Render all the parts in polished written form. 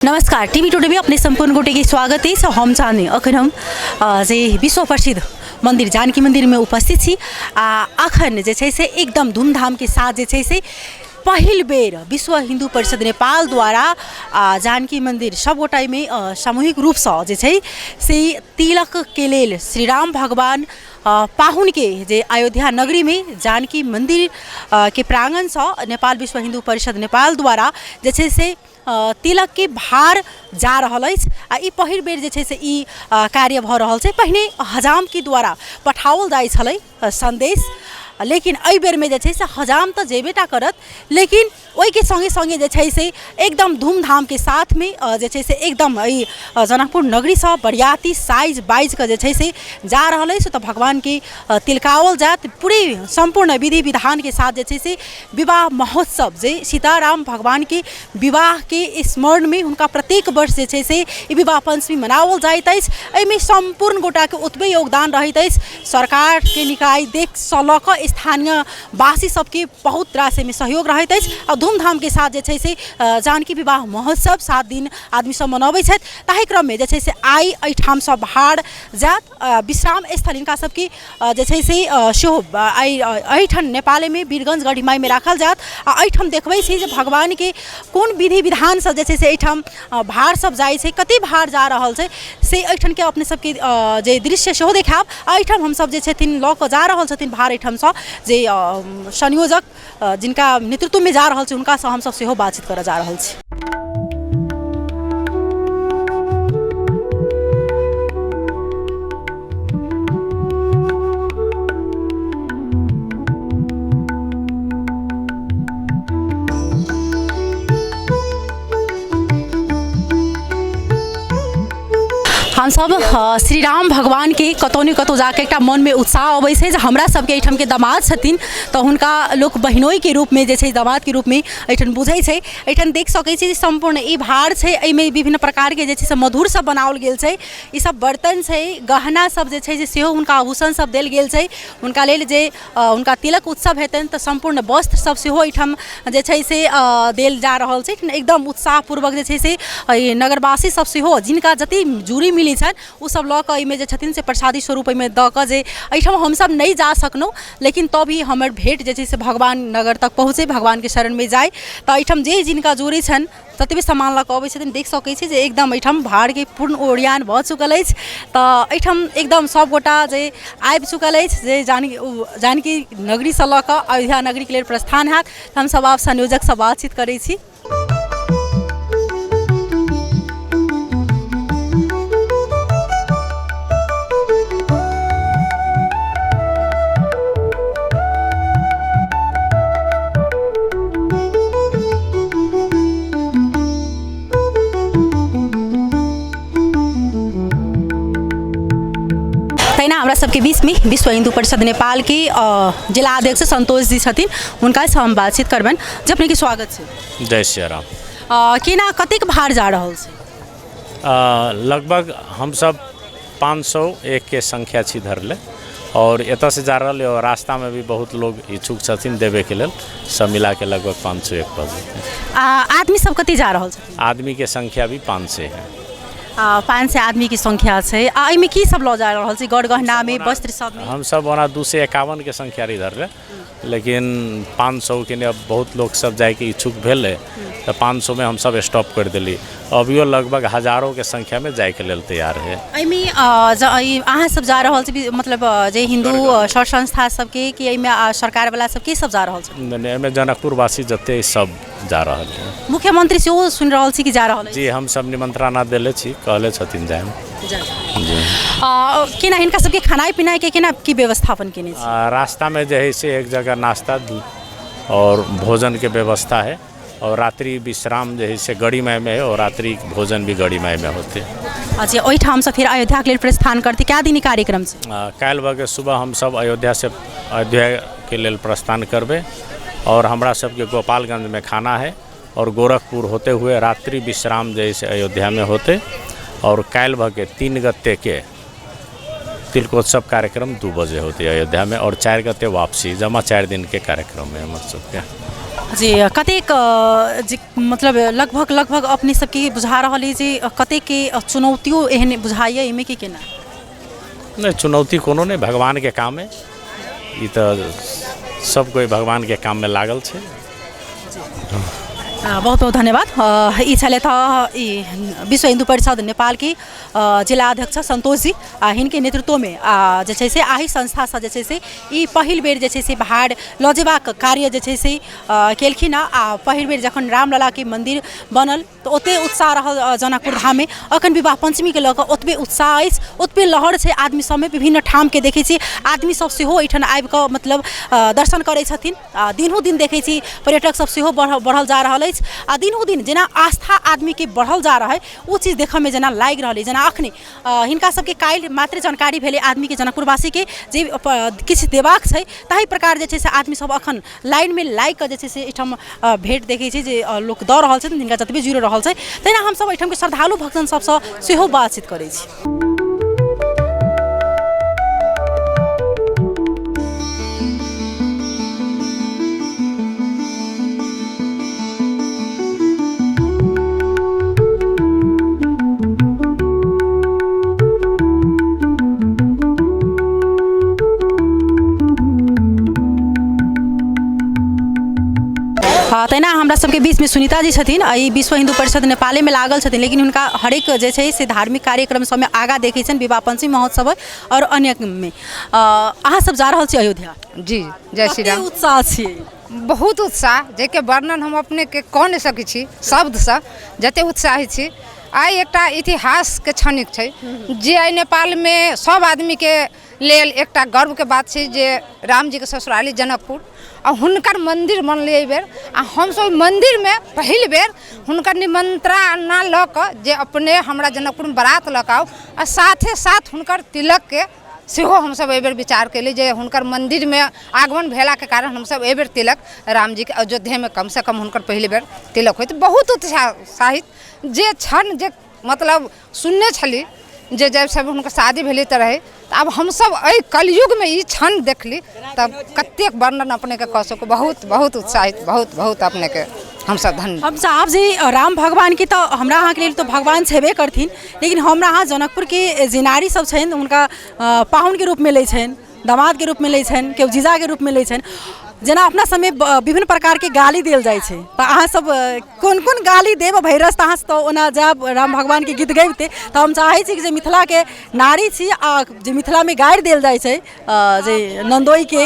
नमस्कार, TV today में अपने सम्पूर्ण गोटे के स्वागत अछि। हम चाँदनी अखन हम जे विश्व प्रसिद्ध मंदिर जानकी मंदिर में उपस्थित छी आ अखन जे छै से एकदम धूमधाम के साथ जे छै से पहिल बेर विश्व हिन्दू परिषद नेपाल द्वारा जानकी मंदिर सब गोटा एहिमे सामूहिक रूपसँ जे छै से तिलकके लेल श्री राम भगवान पाहुनके जे अयोध्या नगरीमे जानकी मन्दिर के प्राङ्गणसँ नेपाल विश्व हिन्दू परिषद नेपाल द्वारा जे छै से तिलकके भार जा रहल अछि आ ई पहिल बेर जे छै से ई कार्य भऽ रहल छै। पहिने हजामके द्वारा पठाओल जाइ छलै सन्देश, लेकिन एहि बेरमे जे छै से हजाम तऽ जेबे टा करत, लेकिन ओहिके सङ्गे सङ्गे जे छै से एकदम धूमधामके साथमे जे छै से एकदम एहि जनकपुर नगरीसँ बरियाती साजि बाजिकऽ जे छै से जा रहल अछि। ओतऽ भगवानके तिलकाओल जायत पूरे सम्पूर्ण विधि विधानके साथ जे छै से विवाह महोत्सव जे सीताराम भगवानके विवाहके स्मरणमे हुनका प्रत्येक वर्ष जे छै से ई विवाह पञ्चमी मनाओल जाइत अछि। एहिमे सम्पूर्ण गोटाके ओतबे योगदान रहैत अछि। सरकारके निकाय देखसँ लऽ कऽ स्थानीयवासी सबके बहुत रास एहिमे सहयोग रहैत अछि आ धूमधामके साथ जे छै से जानकी विवाह महोत्सव 7 दिन आदमी सब मनबै छथि। ताहि क्रममे जे छै से आइ एहिठामसँ भार जायत विश्राम स्थल हिनका सबके जे छै से सेहो आइ एहिठाम नेपालेमे वीरगञ्ज गढ़ीमाईमे राखल जायत आ एहिठाम देखबै छी जे भगवानके कोन विधि विधानसँ जे छै से एहिठाम भार सब जाइ छै, कते भार जा रहल छै से एहिठामके अपने सबके जे दृश्य सेहो देखायब। आ एहिठाम हमसब जे छथिन लऽ कऽ जा रहल छथिन भार एहिठामसँ जे संयोजक जिनका नेतृत्वमे जा रहल छै हुनकासँ हमसब सेहो बातचीत करऽ जा रहल छी। हमसब श्री राम भगवानके कतहु ने कतहु जाके एकटा मनमे उत्साह अबै छै जे हमरा सबके एहिठामके दामाद छथिन तऽ हुनका लोक बहिनोइके रूपमे जे छै दामादके रूपमे एहिठाम बुझै छै। एहिठाम देख सकै छी सम्पूर्ण ई भार छै, एहिमे विभिन्न प्रकारके जे छै से मधुर सब बनाओल गेल छै, ई सब बर्तन छै, गहना सब जे छै से सेहो हुनका आभूषण सब देल गेल छै। हुनका लेल जे हुनका तिलक उत्सव हेतनि तऽ सम्पूर्ण वस्त्र सब सेहो एहिठाम जे छै से देल जा रहल छै। एकदम उत्साहपूर्वक जे छै से एहि नगरवासी सब सेहो जिनका जते जूरी मिलै छनि ओ सब लऽ कऽ एहिमे जे छथिन से प्रसादी स्वरूप एहिमे दऽ कऽ जे एहिठाम हमसब नहि जा सकलहुँ, लेकिन तऽ भी हमर भेँट जे छै से भगवान नगर तक पहुँचै, भगवानके शरणमे जाइ। तऽ एहिठाम जे जिनका जोड़ी छनि ततबे सामान लऽ कऽ अबै छथिन। देख सकै छी जे एकदम एहिठाम भारके पूर्ण ओरियान भऽ चुकल अछि। तऽ एहिठाम एकदम सभगोटा जे आबि चुकल अछि जे जानकी जानकी नगरीसँ लऽ कऽ अयोध्या नगरीके लेल प्रस्थान हैत। तऽ हमसभ आब संयोजकसँ बातचीत करै छी। तहिना हमरा सबके बीचमे विश्व हिन्दू परिषद नेपालके जिला अध्यक्ष सन्तोष जी छथिन, हुनकासँ हम बातचीत करबनि। जे अपनेके स्वागत छै। जय सियाराम। केना कतेक भार जा रहल छै? लगभग हमसब 501 के संख्या छी धरले और एतऽ से जा रहल और रास्ता में भी बहुत लोग इच्छुक छथिन देवे के लेल, सब मिला के लगभग 501 भऽ जेतै। आदमी सब कते जा रहल छथिन? आदमी के संख्या भी 500 है। 500 आदमी के संख्या छै। आ एहिमे की सब लऽ जा रहल छै? गढ़ गहना में, वस्त्र सब में? हम सब ओना 251 के संख्या रही धरले, लेकिन 500 के अब बहुत लोग सब जायके इच्छुक भेलै तऽ 500 में हम सब स्टॉप कर देली। अभियो लगभग हजारों के संख्या में जायके लेल तैयार है। एहिमे अहाँ सब जा रहल छी, मतलब जे हिन्दू सर संस्था सबके कि एहिमे सरकार वाला सब के सब जा रहल छै? नहि, नहि, एहिमे जनकपुरवासी जते सब जा रहल है। मुख्यमंत्री सेहो सुनि रहल छी कि जा रहल है? जी, हम सब निमंत्रणा देले छी, कहले छथिन जायब। जी। केना हिनका सबके खानाइ पिनाइ के केना की व्यवस्थापन केने छी? रास्ता में जे है से एक जगह नाश्ता और भोजन के व्यवस्था है और रात्रि विश्राम जे है से गढ़ीमाई में है और रात्रि भोजन भी गढ़ीमाई में होते। अच्छा, ओहिठामसँ फेर अयोध्याके लेल प्रस्थान करतै। कए दिन कार्यक्रम छै? काल्हि भऽ के सुबह हमसब अयोध्या से अयोध्या के लेल प्रस्थान करबै और हमरा सबके गोपालगंज में खाना है और गोरखपुर होते हुए रात्रि विश्राम जे है से अयोध्या में होते और काल्हि भऽ के 3 गते के तिलकोत्सव कार्यक्रम 2 बजे होते अयोध्या में और 4 गते वापसी, जमा 4 दिन के कार्यक्रम है हमर सबके। जी, कतेक जे मतलब लगभग लगभग अपने सबके बुझा रहल अइ जे कतेक चुनौतियो एहन बुझाइए एहिमे कि केना? नहि, चुनौती कोनो नहि, भगवानके काम अइ ई, तऽ सब कोइ भगवानके काममे लागल छै। बहुत बहुत धन्यवाद। ई छलथि ई विश्व हिन्दू परिषद नेपालके जिला अध्यक्ष सन्तोष जी। आ हिनके नेतृत्वमे जे छै से एहि संस्थासँ जे छै से ई पहिल बेर जे छै से भार लऽ जेबाक कार्य जे छै से केलखिन हँ। आ पहिल बेर जखन रामललाके मन्दिर बनल तऽ ओतेक उत्साह रहल जनकपुर धाममे, एखन विवाह पञ्चमीके लऽ कऽ ओतबे उत्साह अछि, ओतबे लहर छै आदमी सबमे। विभिन्न ठामके देखै छी आदमी सब सेहो एहिठाम आबिकऽ मतलब दर्शन करै छथिन। आ दिनहुँ दिन देखै छी पर्यटक सब सेहो बढ़ल जा रहल अछि। आ दिनहुँ दिन जेना आस्था आदमीके बढ़ल जा रहल, ओ चीज देखऽमे जेना लागि रहल अछि, जेना एखने हिनका सबके काल्हि मात्र जानकारी भेलै आदमीके, जनकपुरवासीके, जे किछु देबाक छै। ताहि प्रकार जे छै से आदमी सब एखन लाइनमे लागिकऽ जे छै से एहिठाम भेँट देखै छी जे लोक दऽ रहल छथिन, जिनका जतबे जुड़ि रहल छै। तहिना हमसब एहिठामके श्रद्धालु भक्तजन सबसँ सेहो बातचीत करै छी। तहिना हमरा सबके बीचमे सुनीता जी छथिन। ई विश्व हिन्दू परिषद नेपालेमे लागल छथिन, लेकिन हुनका हरेक जे छै से धार्मिक कार्यक्रम सबमे आगाँ देखै छनि, विवाह पञ्चमी महोत्सव आओर अन्यमे। अहाँ सब जा रहल छी अयोध्या? जी, जय श्री राम। उत्साह छी? बहुत उत्साह, जाहिके वर्णन हम अपनेके कऽ नहि सकै छी शब्दसँ, जतेक उत्साहित छी। आइ एकटा इतिहासके क्षणिक छै जे आइ नेपालमे सब आदमीके लेल एकटा गर्वके बात छै जे रामजीके ससुराली जनकपुर आ हुनकर मन्दिर बनलै एहिबेर, आ हमसब ओहि मन्दिरमे पहिल बेर हुनकर निमन्त्रणा लऽ कऽ जे अपने हमरा जनकपुरमे बारात लऽ कऽ आउ, आ साथे साथ हुनकर तिलकके सेहो हमसब एहिबेर विचार केली जे हुनकर मन्दिरमे आगमन भेलाके कारण हमसब एहिबेर तिलक रामजीके अयोध्येमे कमसँ कम हुनकर पहिल बेर तिलक होइत। बहुत उत्साहित, जे क्षण जे मतलब सुनने छली जे जब सब हुनकर शादी भेलै तऽ रहै, तऽ आब हमसब एहि कलयुगमे ई क्षण देखली तब कतेक वर्णन अपनेके कऽ सकू। बहुत बहुत उत्साहित, बहुत बहुत अपनेके हमसब धन्य। हम चाहब जे राम भगवानके तऽ हमरा अहाँके लेल तऽ भगवान छेबे करथिन, लेकिन हमरा अहाँ जनकपुरके जे नारी सब छनि हुनका पाहुनके रूपमे लै छनि, दामादके रूपमे लै छनि, केओ जीजाके रूपमे लै छनि। जेना अपना सबमे विभिन्न प्रकारके गाली देल जाइ छै, तऽ अहाँ सब कोन कोन गाली देब भैरस? तऽ अहाँ तऽ ओना जायब राम भगवानके गीत गबिते, तऽ हम चाहै छी जे मिथिलाके नारी छी आ जे मिथिलामे गारि देल जाइ छै जे नन्दोइके,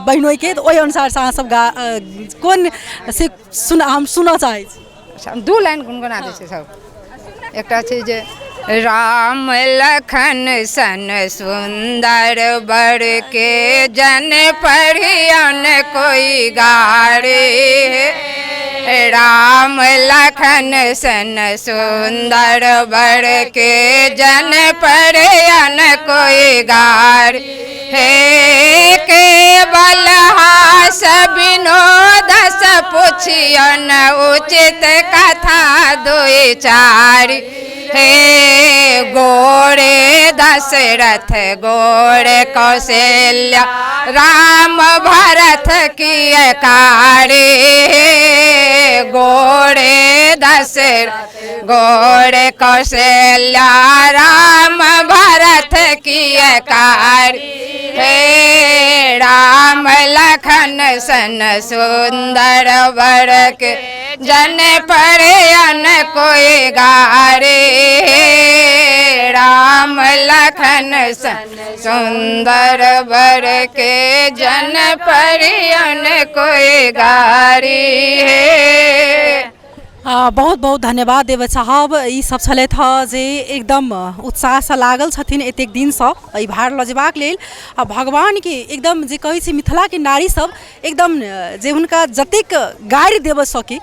बहिनोइके, तऽ ओहि अनुसारसँ अहाँ सब कोन से सुन हम सुनऽ चाहै छी। अच्छा, दू लाइन गुनगुना दै छै सब। एकटा छै जे राम लखन सन सुन्दर बर के जन पढ़ियन कोई गारे, राम लखन सन सुन्दर बर के जन पढ़ियन कोई गार हे, केवल हास विनोद से पुछियन उचित कथा दुई चारि हे, गोरे दशरथ गोरे कौशल्या राम भरत किए कारी, गोरे दशरथ गोरे कौशल्या राम भरत किए कारी हे, राम लखन सन सुन्दर बर के जन पढ़ियन कोई गारे, राम लखन सन सुन्दर बर के जन पढ़ियन कोई गारी हे। बहुत बहुत धन्यवाद देव साहब। ई सब छलथि हँ जे एकदम उत्साहसँ लागल छथिन एतेक दिनसँ एहि भार लऽ जेबाक लेल, आ भगवानके एकदम जे कहै छै मिथिलाके नारी सब एकदम जे हुनका जतेक गारि देबऽ सकी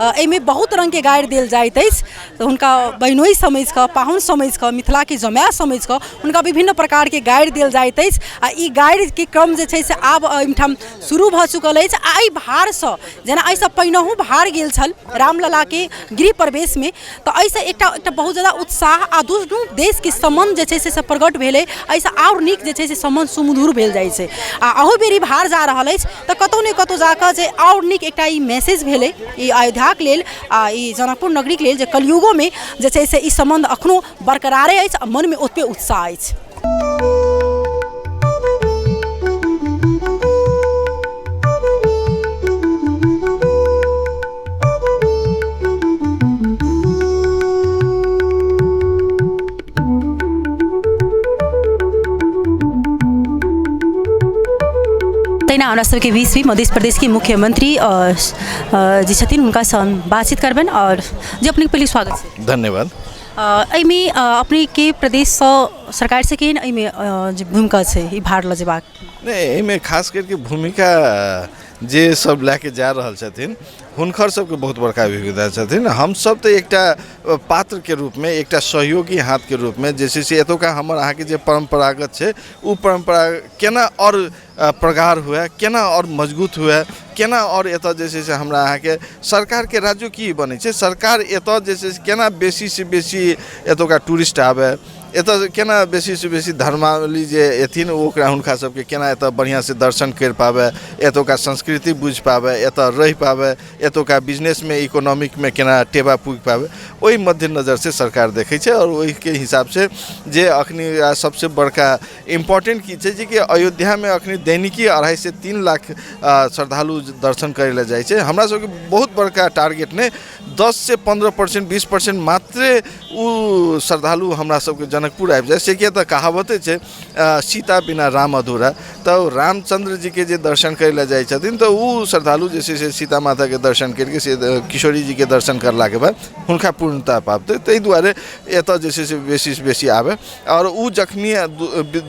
एहिमे बहुत रङ्गके गारि देल जाइत अछि। तऽ हुनका बहिनोइ समझि कऽ, पाहुन समझि कऽ, मिथिलाके जमाए समझि कऽ हुनका विभिन्न प्रकारके गारि देल जाइत अछि। आ ई गारिके क्रम जे छै से आब एहिठाम शुरू भऽ चुकल अछि। आ एहि भारसँ, जेना एहिसँ पहिनहुँ भार गेल छल रामललाके गृह प्रवेशमे, तऽ एहिसँ एकटा एकटा बहुत जादा उत्साह आ दुनू देशके सम्बन्ध जे छै से प्रकट भेलै। एहिसँ आओर नीक जे छै से सम्बन्ध सुमधुर भेल जाइ छै। आ अहू बेर ई भार जा रहल अछि तऽ कतहु ने कतहु जाकऽ जे आओर नीक एकटा ई मैसेज भेलै ई अयोध्याके लेल आ ई जनकपुर नगरीके लेल, जे कलयुगोमे जे छै से ई सम्बन्ध एखनो बरकरारे अछि आ मनमे ओतबे उत्साह अछि। तहिना हमरा सबके बीच भी मध्य प्रदेशके मुख्यमंत्री जे छथिन हुनकासँ हम बातचीत करबनि। आओर जे अपनेके पहिले स्वागत छै। धन्यवाद। एहिमे अपनेके प्रदेशसँ सरकारसँ केहन एहिमे जे भूमिका छै ई भार लऽ जेबाक? नहि, एहिमे खास करके भूमिका जे सब लए के जा रहल छथिन हुनकर सबके बहुत बड़का भूमिका छथिन। हमसब तऽ एकटा पात्रके रूपमे, एकटा सहयोगी हाथके रूपमे जे छै से एतुका हमर अहाँके जे परम्परागत छै ओ परम्परा केना आओर प्रगाढ़ हुए, केना आओर मजबूत हुए, केना आओर एतऽ जे छै से हमरा अहाँके सरकारके राज्यो की बनै छै, सरकार एतऽ जे छै से केना बेसीसँ बेसी एतुका टूरिस्ट आबै, एतऽ केना बेसीसँ बेसी धर्मावली जे एथिन ओकरा हुनका सबके केना एतऽ बढ़िआँसँ दर्शन करि पाबै, एतुका संस्कृति बुझि पाबै, एतऽ रहि पाबै, एतुका बिजनेसमे इकोनॉमिकमे केना टेबा पुगि पाबै, ओहि मद्देनजरसँ सरकार देखै छै। आओर ओहिके हिसाबसँ जे अखनी सबसँ बड़का इम्पोर्टेंट की छै जेकि अयोध्यामे अखनी दैनिकी 2.5 से 3 लाख श्रद्धालु दर्शन करै लए जाइ छै। हमरा सबके बहुत बड़का टारगेट नहि, 10 से 15% 20% मात्रे ओ श्रद्धालु हमरा सबके जनकपुर आबि जाइ। से किया तऽ कहावते छै सीता बिना राम अधूरा। तऽ रामचंद्र जीके जे दर्शन करै लए जाइ छथिन तऽ ओ श्रद्धालु जे छै से सीता माताके दर्शन करिके से किशोरी जीके दर्शन करलाके बाद हुनका पूर्णता प्राप्त। ताहि दुआरे एतऽ जे छै से बेसीसँ बेसी आबै। आओर ओ जखनी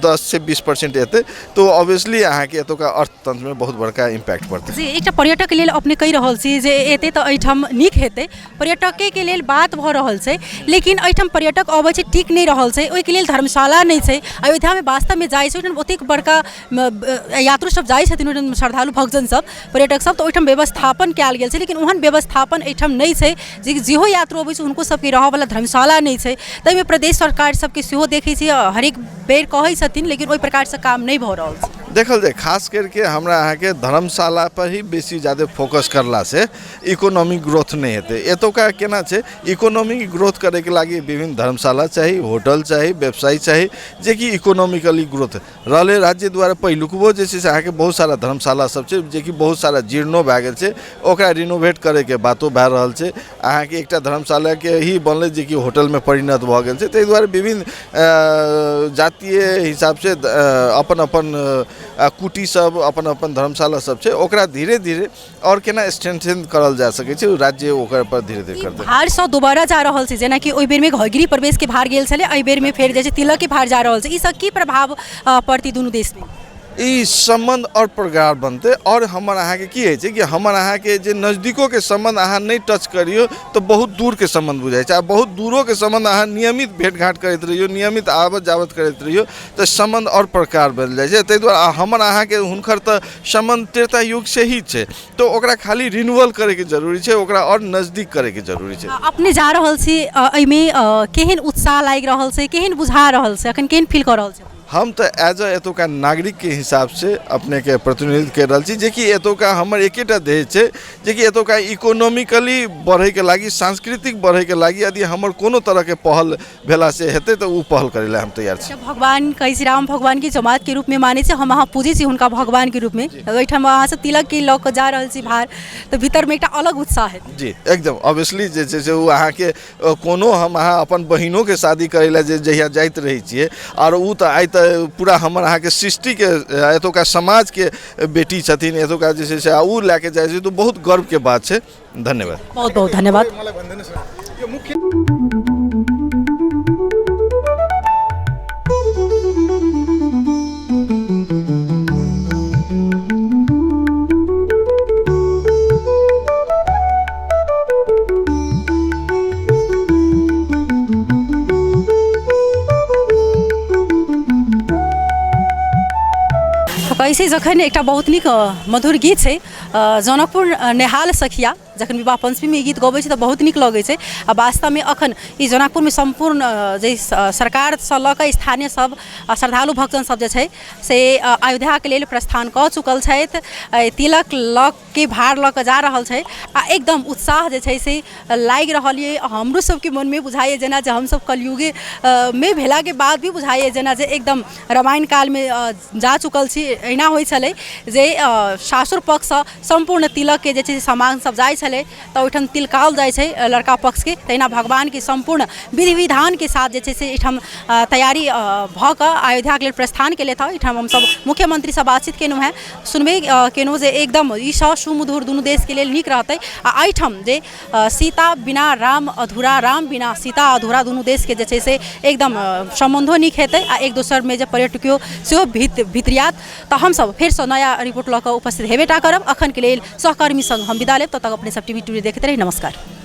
10 से 20% एतै तऽ ऑब्वियसली अहाँके एतुका अर्थतंत्रमे बहुत बड़का इम्पैक्ट पड़तै। जी, एकटा पर्यटकके लेल अपने कहि रहल छी जे एतै तऽ एहिठाम नीक हेतै, पर्यटकेके लेल बात भऽ रहल छै, लेकिन एहिठाम पर्यटक अबै छै टिक नहि रहल छै, ओहिके लेल धर्मशाला नहि छै। अयोध्यामे वास्तवमे जाइ छै ओहिठाम ओतेक बड़का यात्रु सब जाइ छथिन ओहिठाम, श्रद्धालु भक्तजन सब, पर्यटक सब, तऽ ओहिठाम व्यवस्थापन कयल गेल छै, लेकिन ओहन व्यवस्थापन एहिठाम नहि छै जे जेहो यात्रु अबै छै हुनको सबके रहऽवला धर्मशाला नहि छै। ताहिमे प्रदेश सरकार सबके सेहो देखै छियै हरेक बेर कहै छथिन, लेकिन ओहि प्रकारसँ काम नहि भऽ रहल छै। देखल जाय खास करके हमरा अहाँके धर्मशाला पर ही बेसी ज़्यादा फोकस करला से इकोनॉमिक ग्रोथ नहीं हेतै। एतुका केना छै इकोनॉमिक ग्रोथ करैके लागि विभिन्न धर्मशाला चाही, होटल चाही, व्यवसाय चाही, जेकि इकोनॉमिकली ग्रोथ रहलै। राज्य द्वारा पहिलुकबो जे छै से अहाँके बहुत सारा धर्मशाला सब छै जेकि बहुत सारा जीर्णो भए गेल छै, ओकरा रिनोवेट करैके बातो भए रहल छै। अहाँके एकटा धर्मशालाके ही बनलै जेकि होटलमे परिणत भऽ गेल छै। ताहि दुआरे विभिन्न जातीय हिसाबसँ अपन अपन कुटी सब, अपन अपन धर्मशाला सब छै, ओकरा धीरे धीरे आओर केना स्ट्रेंथन करल जा सकै छै राज्य ओकर पर धीरे धीरे करतै। भारसँ दोबारा जा रहल छै, जेनाकि ओहि बेरमे गृह प्रवेशके भार गेल छलै, एहि बेरमे फेर जे छै तिलकके भार जा रहल छै, ई सब की प्रभाव पड़तै दुनू देशमे? ई सम्बन्ध आओर प्रगाढ़ बनतै। आओर हमर अहाँके की होइ छै कि हमर अहाँके जे नजदीकोके सम्बन्ध अहाँ नहि टच करियौ तऽ बहुत दूरके सम्बन्ध बुझाइ छै, आ बहुत दूरोके सम्बन्ध अहाँ नियमित भेँट घाँट करैत रहियौ, नियमित आवत जावत करैत रहियौ तऽ सम्बन्ध आओर प्रकार बनि जाइ छै। ताहि दुआरे हमर अहाँके हुनकर तऽ सम्बन्ध त्रेता युगसँ ही छै, तऽ ओकरा खाली रिन्यूअल करैके जरूरी छै, ओकरा आओर नजदीक करैके जरूरी छै। अपने जा रहल छी, एहिमे केहन उत्साह लागि रहल छै, केहन बुझा रहल छै, अखन केहन फील कऽ रहल छै? हम तऽ एज अ एतुका नागरिकके हिसाबसँ अपनेके प्रतिनिधित्व करि रहल छी, जेकि एतुका हमर एकेटा ध्येय छै जेकि एतुका इकोनॉमिकली बढ़ैके लागि, सांस्कृतिक बढ़ैके लागि यदि हमर कोनो तरहके पहल भेलासँ हेतै तऽ ओ पहल करै लए हम तैयार छी। भगवान कहै छी राम भगवानके जमातके रूपमे मानै छै, हम अहाँ पूजै छी हुनका भगवानके रूपमे, ओहिठाम अहाँ सब तिलकके लऽ कऽ जा रहल छी भार, तऽ भीतरमे एकटा अलग उत्साह हेतै। जी एकदम ऑब्वियसली जे छै से ओ अहाँके कोनो हम अहाँ अपन बहिनोके शादी करै लए जे जहिया जाइत रहै छियै, आओर ओ तऽ आइ तऽ पूरा हमर अहाँके सृष्टिके एतुका समाजके बेटी छथिन, एतुका जे छै से ओ लए कऽ जाइ छै तऽ बहुत गर्वके बात छै। धन्यवाद। बहुत बहुत धन्यवाद। कैसे जखन एकटा बहुत नीक मधुर गीत छै, जनकपुर नेहाल सखिया, जखन विवाह पञ्चमीमे ई गीत गबै छै तऽ बहुत नीक लगै छै। आ वास्तवमे अखन ई जनकपुरमे सम्पूर्ण जे सरकारसँ लऽ कऽ स्थानीय सब श्रद्धालु भक्तजन सब जे छै से अयोध्याके लेल प्रस्थान कऽ चुकल छथि। तिलक लऽ के भार लऽ कऽ जा रहल छै आ एकदम उत्साह जे छै से लागि रहल यऽ। हमरो सबके मनमे बुझाइए जेना जे हमसब कलयुगे मे भेलाके बाद भी बुझाइए जेना जे एकदम रामायण कालमे जा चुकल छी। एहिना होइ छलै जे सासुर पक्षसँ सम्पूर्ण तिलकके जे छै से सामान सब जाइ छलै तऽ ओहिठाम तिलकाओल जाइ छै लड़का पक्षके, तहिना भगवानके सम्पूर्ण विधि विधानके साथ जे छै से एहिठाम तैयारी भऽ कऽ अयोध्याके लेल प्रस्थान केलथि हँ। एहिठाम हमसब मुख्यमंत्रीसँ बातचीत केलहुँ हेँ, सुनबे केलहुँ जे एकदम ई सब सुमधुर दुनू देशके लेल नीक रहतै। आ एहिठाम जे सीता बिना राम अधूरा, राम बिना सीता अधूरा, दुनू देशके जे छै से एकदम सम्बन्धो नीक हेतै आ एक दोसरमे जे पर्यटकियो सेहो भितरियात। तऽ हमसब फेरसँ नया रिपोर्ट लऽ कऽ उपस्थित हेबे टा करब। अखनके लेल सहकर्मी सङ्ग हम विदा लेब, तब तक अपने सब टीवी टुडे देखैत रही। नमस्कार।